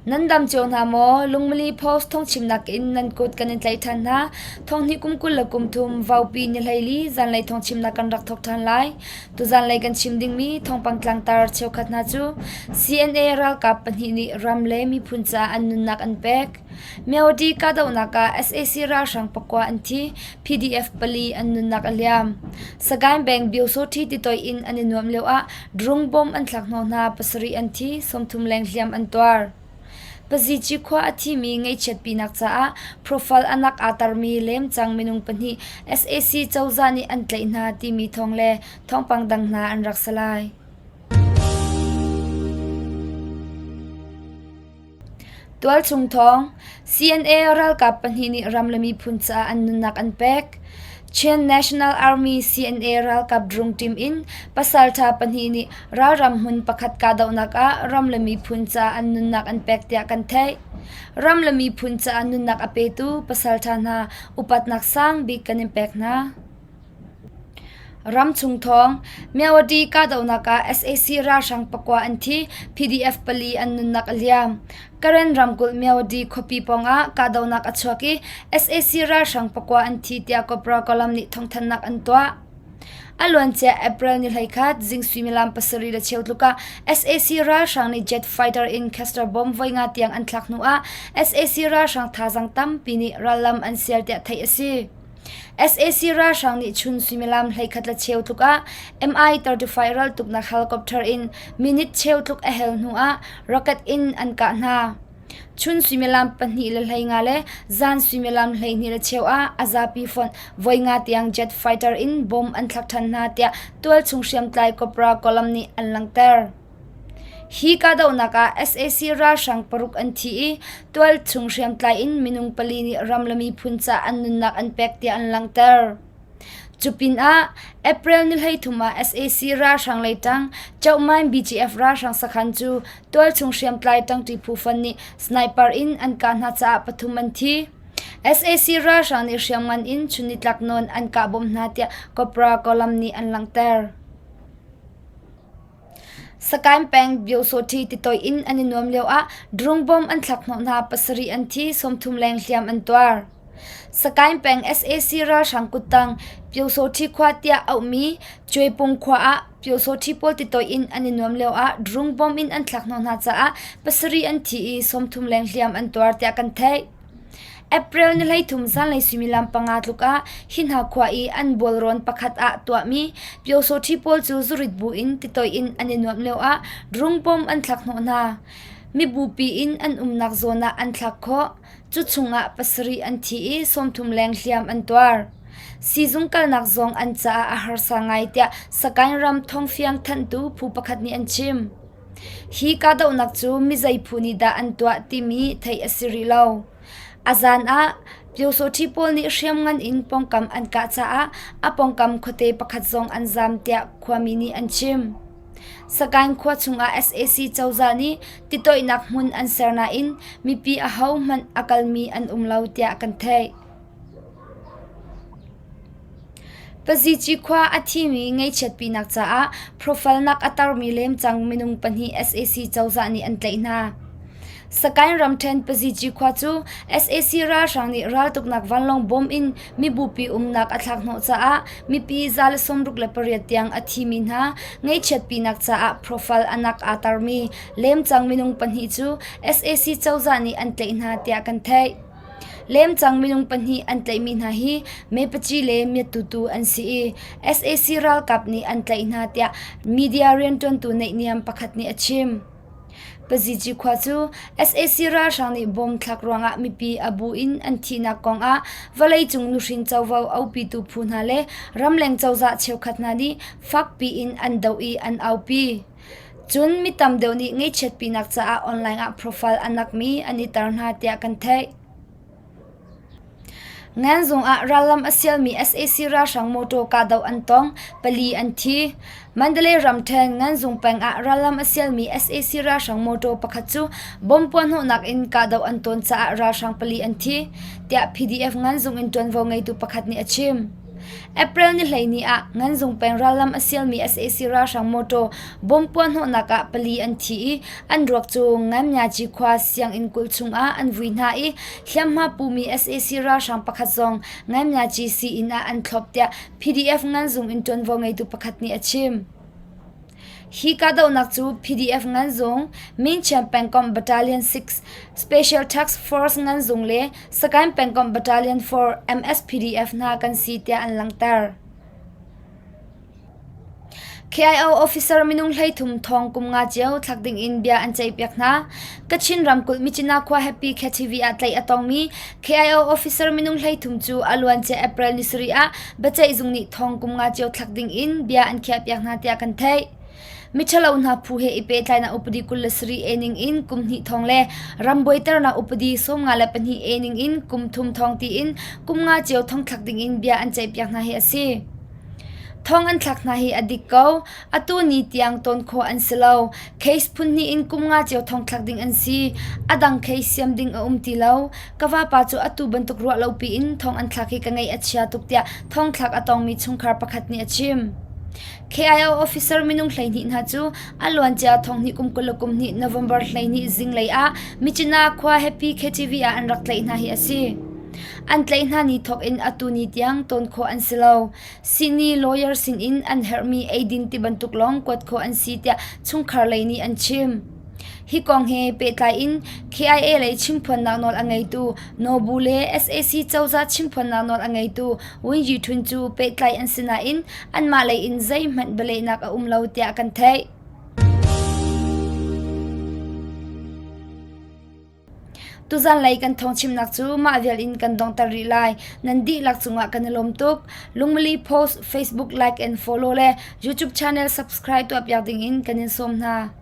Nan dam cio hna maw? Lungmili Post thawngchimnak in nan kut kan in tlaih ṭhan hna. Thonghnih kum 23 Vaupi ni 14 zanlei thawngchimnak kan rak thawk ṭhan lai. Tuzanlei kan chim dingmi thawngpang tlangtar cheukhat hna cu CNA ralkap pahnih nih ram le miphun caah an nunnak an pek. Myawaddy kahdohnak ah sac ralhrang pakua an thi, PDF pali an nunnak a liam. Sagaing Bank Byosawṭhi titoih in an i nuamh lioah Drung bom an thlak hnawh hna, pasarih an thi, 30 leng hliam an tuar. Pazici khua a thimi ngaihchiatpinak caah profile anak aa tarmi lemcang minung pahnih sac cozah nih an tlaih hna timi thawng le thawngpang dang hna an rak si lai. Tualchung thawng, CNA ralkap pahnih nih ram le miphun caah an nunnak an pek. Chin National Army CNA ralkap drung team in pasalṭha pahnih nih ralram hmun pakhat kahdohnak ah ram le miphun caah an nunnak an pek tiah kan theih. Ram le miphun caah nunnak a petu pasalṭha hna upatnak sang bik kan in pek hna. Ramchung thawng, Myawaddy kahdohnak ah sac ralhrang pakua an thi, PDF pali an nunnak a liam. Karen ramkulh Myawaddy khuapi pawngah kahdohnak a chuak i sac ralhrang pakua an thi tiah Cobra Column nih thawngthanhnak an tuah. A luancia April ni 11 zing suimilam pasarih le cheu tluk ah sac ralhrang nih jet fighter in cluster bomb voi nga tiang an thlak hnu ah sac ralhrang thazaang tampi nih rallam an sial tiah theih a si. Sac ralhrang nih chun suimilam 11 le cheu tluk ah Mi-35 raltuknak helicopter in minute cheu tluk a hel hnu ah rocket in an kah hna. Chun suimilam pahnih le hleinga le zan suimilam 12 le cheu ah a zapi fonh voi nga tiang jet fighter in bomb an thlak ṭhan hna tiah tualchung hriamtlai Cobra Column nih an langhter. Hi kahdohnak ah sac ralhrang paruk an thi i tualchung hriamtlai in minung pali nih ram le miphun caah an nunnak an pek tiah an langhter. Cu pinah April ni 13 ah sac ralhrang lei ṭang Chohmain BGF ralhrang sakhan cu tualchung hriamtlai ṭangṭi phu fon nih sniper in an kah hna caah pathum an thi. Sac ralhrang nih hriamngan in chunnitlak nawn an kah bawmh hna tiah Cobra Column nih an langhter. Sagaing peng Byosawṭhi titoih in an i nuam lioah drung bomb an thlak hnawh hna pasarih an thi, 30 leng hliam an tuar. Sagaing peng sac ralhrang kuttang Pyosawṭhi khua tiah auhmi Cuaipung khua ah Pyosawṭhi pawl titoih in an i nuam lioah drung bomb in an thlak hnawh hna caah pasarih an thi i 30 leng hliam an tuar tiah kan theih. April ni 13 zanlei suimilam panga tluk ah hi hna khua i an bualrawn pakhat ah tuahmi Pyosawṭhi pawl cu zurit bu in titoih in an i nuamh lioah drung bom an thlak hnawh hna. Mibupi in an umnak zawn ah an thlak khawh. Cu chungah pasarih an thi i 30 leng hliam an tuar. Siizung kalnak zong an caah a harsa ngai tiah Sagaing ram thawngfiang thanhtu phu pakhat nih an chim. Hi kahdohnak cu mizei phu nih dah an tuah timi theih a si rih lo. A zan ah Pyosawṭhi pawl nih hriamngan in pawngkam an kah caah a pawngkam khuate pakhat zong an zaam tiah khuami nih an chim. Sagaing khua chungah sac cozah nih titoihnak hmun an ser nain mipi ahohmanh a kalmi an um lo tiah kan theih. Pazici khua a thimi ngaihchiatpinak caah profile-nak a tarmi lemcang minung pahnih sac cozah nih an tlaih hna. Sagaing ramṭhen Pazici khua cu sac ralhrang nih raltuknak vanlawng bom in mibupi umnak a thlak hnawh caah mipi 168 tiang a thimi hna ngaihchiatpinak caah profile a nak aa tarmi lemcang minung pahnih cu sac cozah nih an tlaih hna tiah kan theih. Lemcang minung pahnih an tlaihmi hna hi Mepaci le Myattutu an si i sac ralkap nih an tlaih hna tiah media rianṭuantu naihniam pakhat nih a chim. Pazici khua cu sac ralhrang nih bom thlak ruangah mipi a bu in an thihnak kongah vawleicung nuhrin covo aupitu phu hna le ramleng cozah cheukhat hna nih fakpi in an doh i an aupi. Cun mi tam deuh nih ngaihchiatpinak caah online ah profile a nakmi an i tar hna tiah kan theih. Nganzung ah rallam a sialmi sac ralhrang motor kahdoh an tong, pali an thi. Mandalay ramṭhen Nganzung peng ah rallam a sialmi sac ralhrang motor pakhat cu bomb puahhnawhnak in kahdoh an tawn caah ralhrang pali an thi, tiah PDF Nganzung in ṭuanvo ngeitu pakhat nih a chim. April ni 12 ah Nganzung peng rallam a sialmi sac ralhrang mawṭaw bom puahhnawhnak ah pali an thi i an ruak cu Nganmyaci khua sianginn kulh chungah an vui hna i hliamhma pumi sac ralhrang pakhat zong Nganmyaci sii-inn ah an thlop tiah PDF Nganzung in ṭuanvo ngeitu pakhat nih a chim. Hi kahdohnak cu PDF Nganzung, Minchian pengkomh Battalion 6, Special Task Force Nganzung le Sagaing pengkomh Battalion 4 MSPDF hna kan si tiah an langhter. KIO officer minung 13 thong kum nga cio thlak ding in bia an ceihpiak hna. Kachin ramkulh Myitkyina khua Happy KTV ah tlaih a tongmi KIO officer minung 13 cu a luancia April ni sarih ah biaceih zung nih thong kum nga cio thlak ding in bia an khiahpiak hna tiah kan theih. Miṭhalo hna phu he i pehtlainak upadi 23 A ning in kum hnih thong le rambuaiternak upadi 52 A ning in kum thum thong tiin kum nga cio thong thlak ding in bia an ceihpiak hna hi a si. Thong an thlak hna hi a dik ko. Atu ni tiang tawn khawh an si lo. Case phun hnih in kum nga cio thong thlak ding an si. A dang case siam ding a um ti lo. Ka vapa cu atu bantuk ruah lo piin thong an thlak hi ka ngaih a chia tuk tiah thongthlak a tongmi chungkhar pakhat nih a chim. KIO officer minung 12 hna cu a luancia thonghnih kum 22 November 12 zinglei ah Myitkyina khua Happy KTV ah an rak tlaih hna hi a si. An tlaih hna ni thawk in atu ni tiang tawn khawh an si lo. Sihni lawyer sinin an herhmi eidin ti bantuk lawng kuat khawh an si tiah chungkhar lei nih an chim. Hi kong he pehtlai in KIA lei chimphuannak nawl a ngeitu Nobu le sac cozah chimphuannak nawl a ngeitu Win Yi Htun cu pehtlaih an si nain anmah lei in zeihmanh bialehnak a um lo tiah kan theih. Tuzanlei kan thawngchimnak cu mah vial in kan donghter rih lai. Nan dihlak cungah kan i lawm tuk. Lungmali post, Facebook like and follow le YouTube channel subscribe tuahpiak ding in kan in sawm hna.